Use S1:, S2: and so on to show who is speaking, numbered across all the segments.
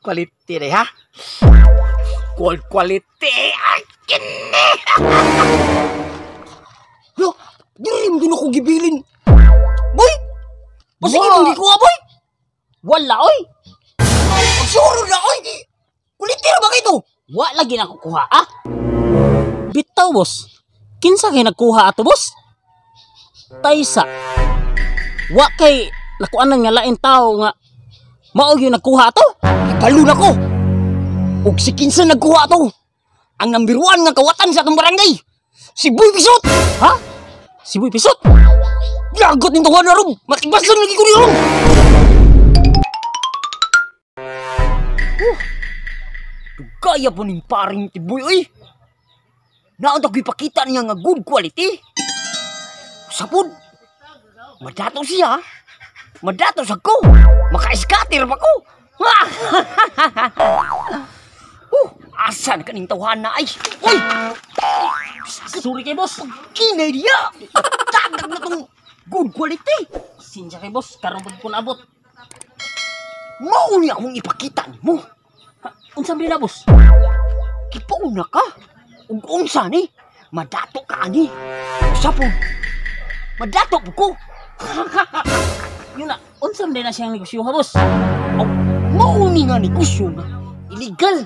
S1: Quality rin, ha? Gold quality. Ay, kini!
S2: Yo, diri mo din ako gibilin. Boy! Pasige mong gikuha, boy!
S3: Wala, oy!
S2: Sure na, oy! Quality ra ba kito?
S3: Wa lagi na kukuha, ah! Bitaw, boss. Kinsa kay nagkuha ato, boss? Taysa. Wa kay nakuanan nga lain tao nga mao gyud nagkuha ato.
S2: Ibalo na ko. Ug si kinsa nagkuha ato? Ang number 1 nga kawatan sa atong barangay. Si Boy Pisot.
S3: Ha? Si Boy Pisot?
S2: Lagot ning tuwan na ron. Matibas lang lagi ko ni ron. Gaya po ning paring tiboy, oy. Naon ta ipakita niya nga good quality. Sapod. Madato siya. Madato sa ko. Maka-scatter pa ko. Asan kaning tawhan na ay? Uy!
S3: Sorry kay boss.
S2: Kinay diya. Tagag na tong good quality.
S3: Sinsya kay boss, karon pud ko naabot.
S2: Mao ni akong ipakita nimo.
S3: Unsa man na, boss?
S2: Kipauna ka. Ug unsa ni? Madato ka ani. Sapod. Madato po ko.
S3: Yun na, unsa man na siyang negosyo ha, boss?
S2: Oh, mao ni nga negosyo nga illegal.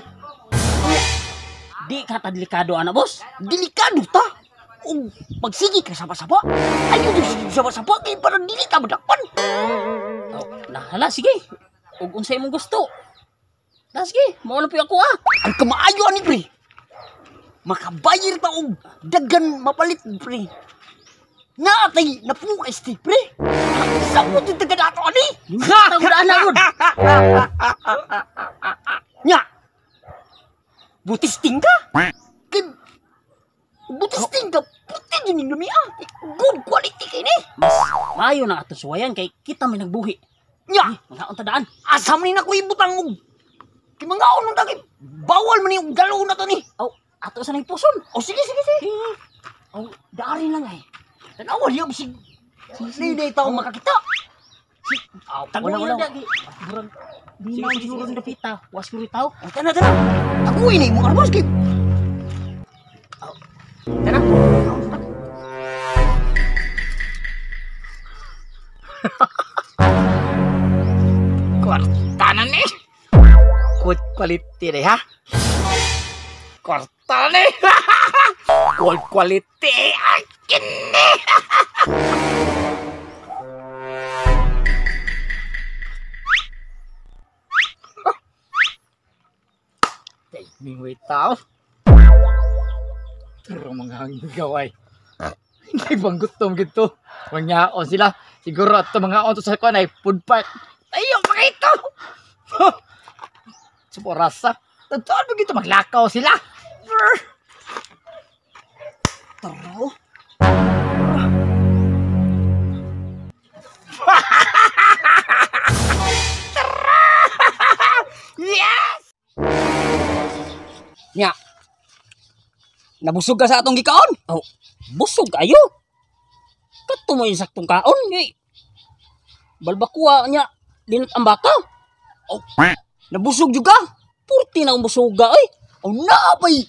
S3: Di ka ta delikado ana, boss.
S2: Delikado ta. Ug magsige ka saba-saba. Ayo jud sige saba-saba kay para dili ka madakpan.
S3: Oh, nahala sige. Ug unsa imong gusto? Na sige, mao na po ako ah.
S2: Ang kamaayo ani pre. Makabayar ta og daghan mapalit pre. Naatay napukis ti pre. Samot yung taga nato ani.
S3: Tawag na gud.
S2: Nya. Butisting ka? Kay butisting ka, puti din yung lumia. Good quality kay ni.
S3: Mas maayo na ato suwayan kay kita may nagbuhi.
S2: Nya,
S3: Mangaon ta daan.
S2: Asam ni na ko ibutang og kay mangaon man ta kay bawal man ni og dalo na to ni.
S3: Oh, ato sa nang puson.
S2: Oh, sige sige sige.
S3: Oh, dari lang ay.
S2: Tanawa niya bisig. Hindi tao makakita.
S3: Aw,
S2: Wala, wala.
S3: Murag di na siguro napita. Was siguro tao.
S2: Oh, tana tana. Taguin na imong armas kay. Tana.
S1: Kwarta na ni. Good quality rin, ha? Kwarta na ni. Gold quality. Ay, kini. Mingway tao.
S4: Pero mga gaway. Hindi bang gutom gito. Mangaon sila. Siguro ato mga on to sa kuan ay food park. Tayo pa ito. Sa orasa. Tadaan ba gito maglakaw sila?
S2: Taro.
S1: Tara! Yes!
S2: Nya. Nabusog ka sa atong gikaon?
S3: Oh, busog ayo. Kato mo yung saktong kaon. Ngay. Balbakuha niya. Linot ang baka.
S2: Oh, nabusog juga.
S3: Purti na ang busoga ay.
S2: Oh, naapay.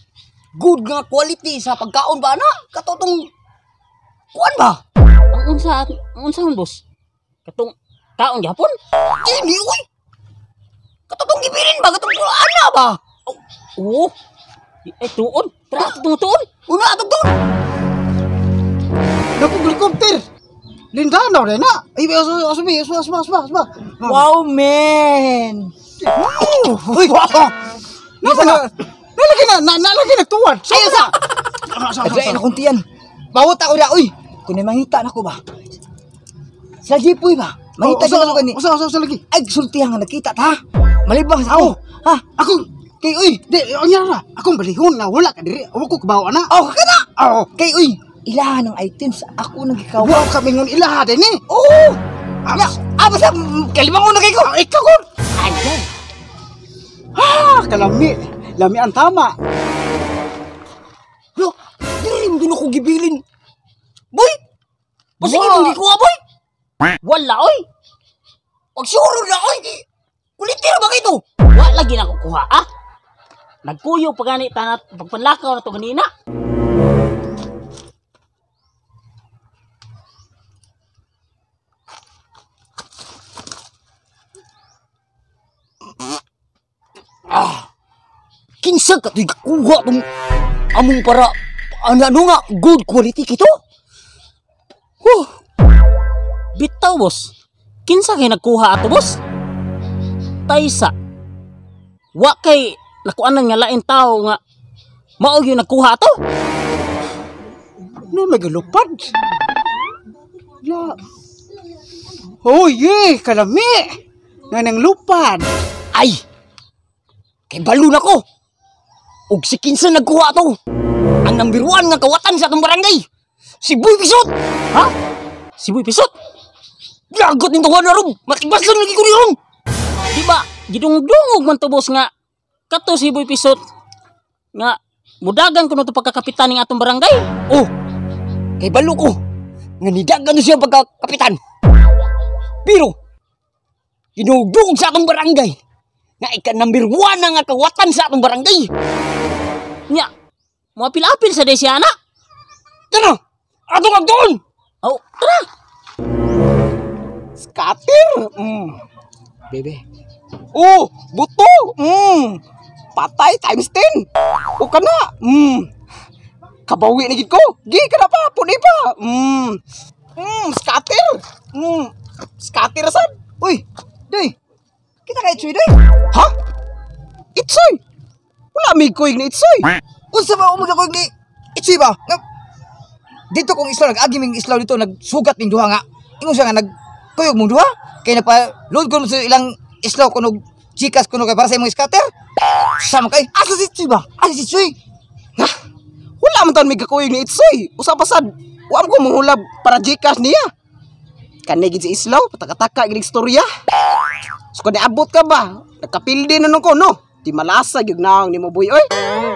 S2: Good nga quality sa pagkaon ba na? Kato tong kuan ba?
S3: Ang unsa man, boss? Katong kaon gyapon?
S2: Dili oy. Kato tong gibilin ba? Katong ana ba?
S3: Oh, oo. Eh, tuon. Tara, atong tuon.
S2: Una atong tuon.
S5: Naku, helicopter. Lindano rin na. Ay, aso, aso, aso, aso, aso, aso.
S2: Wow, man.
S5: Uy, wow. Nasa na? Nalagi na, nalagi nagtuwan.
S2: Ay, asa.
S5: Asa,
S2: na kuntian. Bawat ako na, uy. Kung mangita na ko ba? Sa jeep, uy ba? Mangita na ko gani.
S5: Usa, usa, usa lagi.
S2: Ay, sultihan nga nakita ta. Malibang sa ako. Ha?
S5: Ako,
S2: kay uy.
S5: Di, ang na. Akong balihon na wala ka diri. Wa ko kabaw ana.
S2: Oh, kana.
S5: Oh.
S2: Kay uy, ilahan ng items ako nang gikaw.
S5: Wow, kami ngon ilaha din ni.
S2: Oo. Ya, basta kalimang una kay ko.
S5: Ikaw ko.
S2: Ayan.
S5: Ah, kalami. Lami ang tama.
S2: Yo, diri mo dun ako gibilin. Boy! Pasige mong gikuha, boy!
S3: Wala, oy!
S2: Pag sure na, oy! Kulitir ba kito?
S3: Wa lagi na ko kuha ah. Nagkuyo pa gani tanat pagpanlakaw na to ganina.
S2: Ah. Kinsa ka to'y kuha tong among para ano nga good quality kito? Huh.
S3: Bitaw boss. Kinsa kay nagkuha ato boss? Taysa. Wa kay nakuanan nga lain tao nga mao gyud nagkuha ato.
S5: No nagalupad. La. Oh ye, kalami. Nga nang lupad.
S2: Ay. Kay balo na ko. Og si kinsa nagkuha ato? Ang number 1 nga kawatan sa atong barangay. Si Boy Pisot.
S3: Ha? Si Boy Pisot?
S2: Lagot ning tuwa na ron. Matibas lang lagi ko ni ron.
S3: Di ba? Gidungog-dungog man to boss nga kato si Boy Pisot nga mudagan kuno to pagkakapitan ning atong barangay.
S2: Oh. Kay balo ko nga nidagan siya pagkakapitan. Pero gidungog-dungog sa atong barangay nga ika number 1 na nga kawatan sa atong barangay.
S3: Nya, moapil-apil sa day siya ana.
S2: Tara, atong agdoon.
S3: Oh, tara.
S5: Scatter. Bebe. Oh, buto. Patay times 10. O kana. Kabawi na gid ko. Gi kana pa, puni pa. Scatter. Scatter sad. Uy, doy. Kita kay Itsoy doy. Ha? Itsoy. Wala mi kuyog ni Itsoy.
S4: Unsa ba umagakoy ni Itsoy ba? Nga, dito kong islaw nag-agi ming islaw dito nagsugat ning duha nga. Ingon siya nga nagkuyog mong duha kay nagpa-load ko sa ilang islaw kuno GCash kuno kay para sa imong scatter. Sama kay asa si Itsoy ba? Asa si Itsoy?
S5: Ha? Wala man taon may kakuyog ni Itsoy. Usa pa sad. Wa man ko mohulab para GCash niya. Kani gid si islaw patakataka gid istorya. So kung niabot ka ba? Nagkapildi na nung ko no. Di malasa gyud naong nimo boy oy.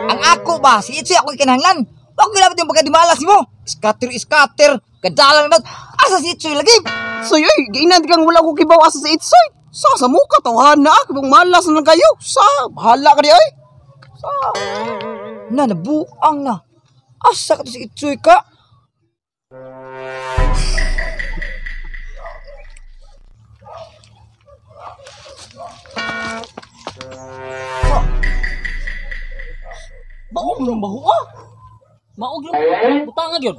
S4: Ang ako ba si Itsoy ako kinahanglan. Wa ko gilabot yung pagkadimalas nimo. Scatter scatter, kadalang na. Asa si Itsoy lagi?
S5: Soy oy, giinan kang wala ko kibaw asa si Itsoy. Sa muka tawhan na kung malas na lang kayo. Sa bahala ka di oy. Sa
S4: na nabuang na. Asa ka to si Itsoy ka?
S2: Baog lang baho ah.
S3: Maog lang butanga gyud.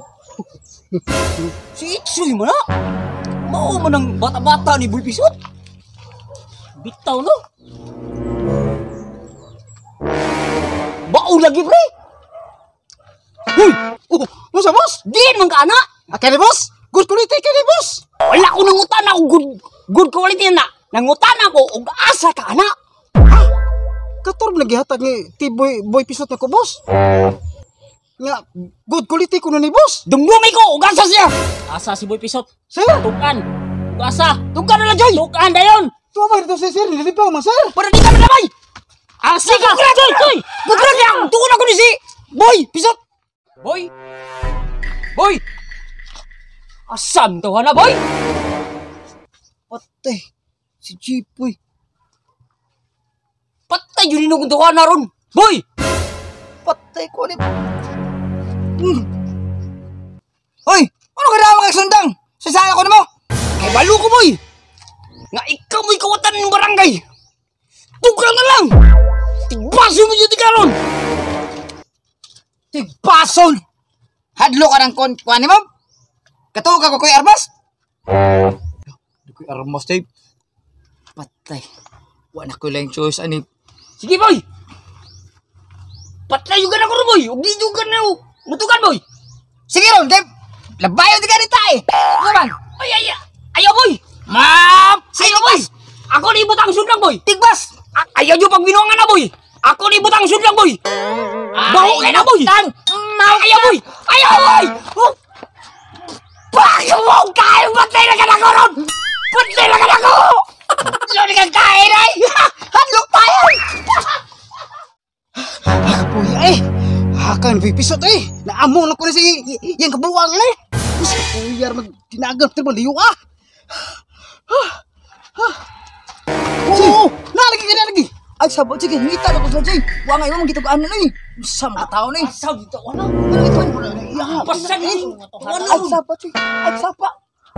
S2: Si Itsoy man na. Mao man ang bata-bata ni Boy Pisot.
S3: Bitaw no.
S2: Bao lagi pre.
S5: Huy! Oh, unsa boss?
S2: Di man ka ana.
S5: Ah, kani boss? Good quality kani boss.
S2: Wala ko nangutan ako good quality na. Nangutan ako og asa ka ana.
S5: Kator lagi hatag ni T-boy Boy Pisot nako boss. Nga good quality kuno ni boss.
S2: Dumdumi ko og asa siya.
S3: Asa si Boy Pisot?
S5: Sir,
S3: Tukan. Ug asa.
S2: Tugkan na lang Joy.
S3: Tukan dayon.
S5: tuwa ba dito si sir? Nilibang man sir.
S2: Para di ka manamay.
S3: Asa ka. Joy, Joy.
S2: Gugran niya. Tuon ako ni si Boy Pisot.
S1: Boy! Boy!
S2: Asam to na boy.
S4: Patay. Si Jeepoy.
S2: Patay yun inong tuwa na ron. Boy!
S4: Patay ko ni. Hoy, ano ka na mga sundang? Sasaya ko nimo.
S2: Kay balo ko boy. Nga ikaw mo'y kawatan ng barangay. Tugran na lang. Tigbaso mo yun karon.
S4: Tigbason. Hadlo ka ng kon kuan nimo. Katuo ka ko koy armas. Koy armas tay. Patay. Wa na ko lang choice ani.
S2: Sige boy. Patay yung ganang boy. Ug di yung ganang mutukan boy.
S4: Sige ron, kay labayon di ka ni tay. Ano man?
S2: Ay ay ayaw boy.
S4: Ma'am,
S2: Ayaw boy. Ako ni ibutang sudlang boy.
S4: Tigbas.
S2: Ayaw nyo pag binuangan na boy. Ako ni ibutang sudlang boy. Baho kay na boy. Ayaw boy. Ayaw boy. Oh. Bakit mo kayo? Patay na ka na ko ron. Patay na ka na ko. Lodi kang kain ay.
S4: Hadlok tayo.
S5: Kapoy eh. Hakan Boy Pisot eh. Naamo na ko na si yang kabuang eh. Mas kapuyar mag tinagal mo liyo ah. Oo, nalagi ka nalagi.
S4: Ay sabot sige, ngita na ko sila Jay. Wa nga imong gitugaan na eh. Sa mga tao ni.
S3: Asaw dito ano?
S4: Ano ito? Ya.
S3: Pasan ni.
S4: Ay sapa Jay. Ay sapa.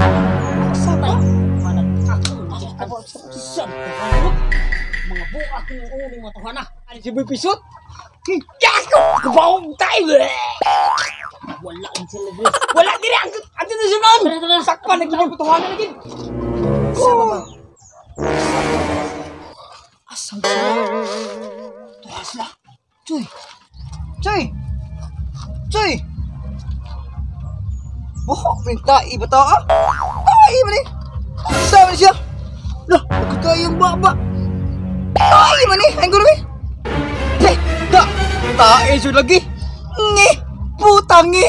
S4: Ay sapa.
S3: Mga buak ng uling mga tuhana.
S1: Ano si Boy Pisot? Gago! Kabawang tayo!
S3: Wala ang sila bro.
S1: Wala diri! Ang ando na siya noon! Sakpan! Nagkipagputuhanan na gid!
S4: Sapa ba? Asam sila. Tuha sila. Joy. Joy. Joy. Buhok minta iba ta ah. Ay man ni. Sa man siya. Lah, nagkatayong baba. Ay man ni, ang gulo ni. Pe, da. Tae jud lagi. Ngi, putang ngi.